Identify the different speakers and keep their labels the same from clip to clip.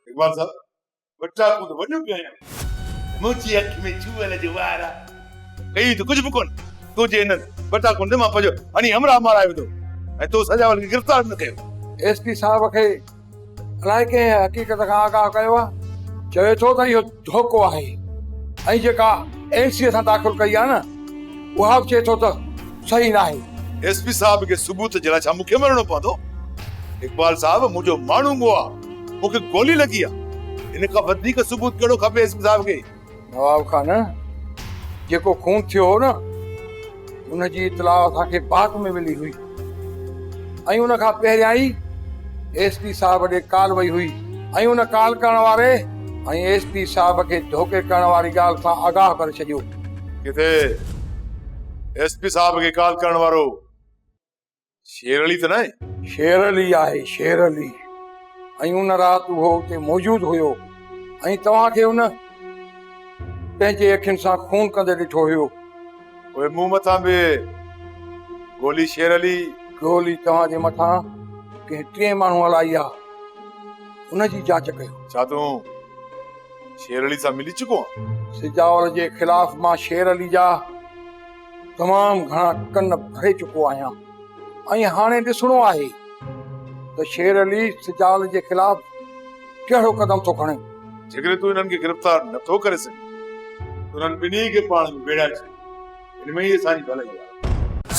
Speaker 1: اقبال صاحب ٻٽاڪون ته وڏيون پيون هنيائون.
Speaker 2: منهنجي اک ۾ جوئل جو وار آ.
Speaker 1: ڪئي ته ڪجهه به ڪونه. تنهنجي انهن ٻٽاڪن تي مان پنهنجو هڻي همراهه مارائي وڌو ۽ تو سجاول کي گرفتار به نه ڪيو.
Speaker 3: ايس پي صاحب کي الائي ڪنهن حقيقت کان آگاهه ڪيو آ. چوي ٿو ته اهو ڌوڪو آهي ۽ جيڪا اين سي اسان داخل ڪئي آ نه اها به چئي ٿو ته صحيح ناهي.
Speaker 1: ايس پي صاحب کي ثبوت جي لاء ڇا مون کي مرڻو پوندو؟ اقبال صاحب منهنجو ماڻهو مئو آ، مون کي گولي لڳي آ، ان کان وڌيڪ ثبوت ڪهڙو کپي ايس پي صاحب کي؟
Speaker 3: نواب خان جيڪو خون ٿيو هو نه ان جي اطلاع اسان کي بعد ۾ ملي هئي ۽ ان کان پهريان ئي ايس پي صاحب ڏي ڪال وئي هئي ۽ ان ڪال ڪرڻ واري ۽ ايس پي صاحب کي ڌوڪي ڪرڻ واري ڳالهه کان آگاهه ڪري ڇڏيو.
Speaker 1: ڪٿي ايس پي صاحب کي ڪال ڪرڻ وارو شير علي ته ناهي؟
Speaker 3: شير علي آهي شير علي ۽ ان رات اهو اتي موجود هيو ۽ توهان کي ان پنهنجي اکين سان خون ڪندي ڏٺو هيو.
Speaker 1: پوء مون مٿان به گولي شير علي.
Speaker 3: گولي توهان جي مٿان ڪنهن ٽئين ماڻهو هلائي آ ان جي جاچ ڪيو.
Speaker 1: ڇا تون شير علي سان ملي چڪو آن؟
Speaker 3: سجاول جي خلاف مان شير علي جا تمام گهڻا ڪن ڀري چڪو آهيان ۽ هاڻي ڏسڻو آهي ته شير علي سجال جي خلاف ڪهڙو قدم ٿو کڻي.
Speaker 1: جيڪڏهن تون انهن کي گرفتار نه ٿو ڪري سگهين ته انهن ٻنهي کي پاڻ ۾ ويڙهائي ڇڏ، ان ۾ ئي اسان جي ڀلائي آهي.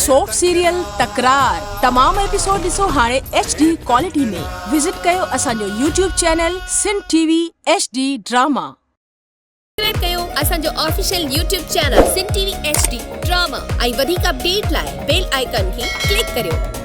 Speaker 4: سوپ سيريل تڪرار تمام ايپيسوڊ ڏسو هاڻي ايڇ ڊي ڪوالٽي ۾ وزٽ ڪيو اسان جو YouTube channel Sindh T V H D drama.
Speaker 5: Subscribe ڪيو اسان جو official YouTube channel Sindh T V H D drama ۽ وڌيڪ اپڊيٽ لاء بيل آئيڪان کي ڪلڪ ڪريو.